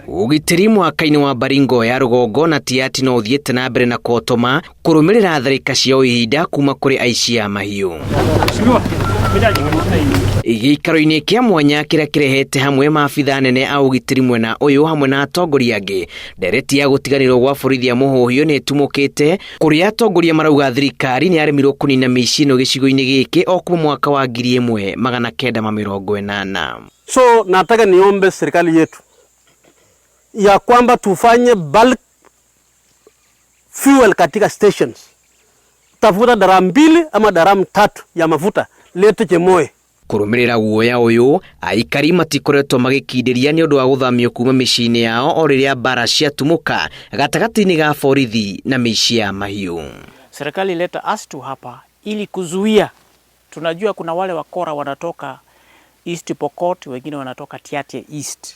Ũgitĩri mwaka-inĩ wa Baringo ya rũgongo na Tiaty no ũthiĩte na mbere na kũhotoma kũrũmĩrĩra tharĩka cia o ihinda kuma kũrĩ aici a mahiũ. Gĩikaro-inĩ kĩa mwanya kĩrĩa kĩrehete hamwe maabitha anene a ũgitĩri mwena ũyũ hamwe na atongoria angĩ, ndereti ya gũtiganĩrwo gwa borithi a Mũhũhiũ nĩ ĩtumũkĩte kũrĩa atongoria marauga thirikari nĩ yaremirwo kũnina mĩici ĩno gĩcigo-inĩ gĩkĩ o kuma mwaka wa 1980. So nataka niombe serikali yetu ya kwamba tufanye bulk fuel katika stations, tafuta daramu 2 ama daramu 3 ya mafuta lete Chemoe. Kũrũmĩrĩra guoya ũyũ, aikari matikoretwo magĩkindĩria nĩ ũndũ wa gũthamio kuma mĩciĩ-inĩ yao o rĩrĩa mbara ciatumũka gatagatĩ-inĩ ga borithi na mĩici ya mahiũ. Serikali ileta ASTU hapa ili kuzuia. Tunajua kuna wale wakora wanatoka East Pokot, wengine wanatoka Tiaty East.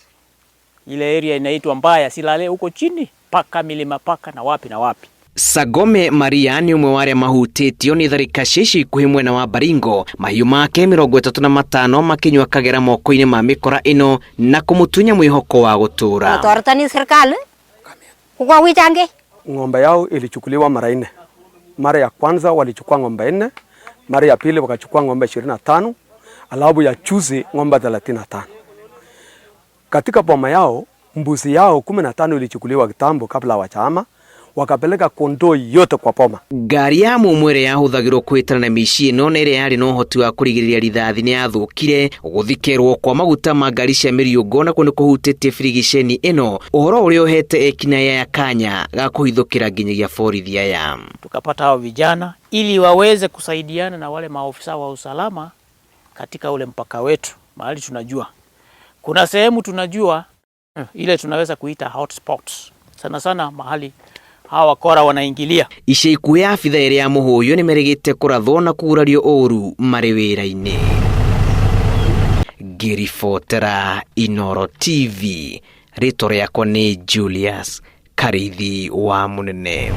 Ile area inaitwa Mbaya, Silale huko chini paka milima paka na wapi na wapi. Sagome Maria nĩ ũmwe wa arĩa mahutĩtio nĩ tharĩka cia ica ikuhĩ mwena wa Baringo, mahiũ make 35 makĩnyua kagera moko-inĩ ma mĩkora ĩno na kũmũtunya mwĩhoko wa gũtũũra. Toretani serikali kukowichange. Ng'ombe yao ilichukuliwa mara 4. Mara ya kwanza walichukua ng'ombe 4, mara ya pili wakachukua ng'ombe 25, alafu ya juzi ng'ombe 35. Katika boma yao mbuzi yao 15 ilichukuliwa kitambo kabla hawajahama, wakapeleka kondoo yote kwa boma. Ngari ya mũmwe ĩrĩa yahũthagĩrwo kũhĩtana na mĩici ĩno na ĩrĩa yarĩ na ũhoti wa kũrigĩrĩria rithathi nĩ yathũkire. Gũthikĩrwo kwa maguta ma ngari cia mĩriũngũ nakuo nĩ kũhutĩtie birigiceni ĩno, ũhoro ũrĩa ũhete ekinaĩ aya kanya ga kũhithũkĩra nginyagia borithi aya. Tukapata hao vijana ili waweze kusaidiana na wale maofisa wa usalama katika ule mpaka wetu, mahali tunajua kuna sehemu tunajua ile tunaweza kuita hotspots, sana sana mahali hawa wakora wanaingilia. Ica ikuhĩ abitha ĩrĩa ya Mũhũyũ nĩ merĩgĩte kũrathwo na kũgurario ũru marĩ wĩra-inĩ. Ngĩribotera Inooro TV, rĩtwa rĩakwa nĩ Julius Karithi wa Mũnene.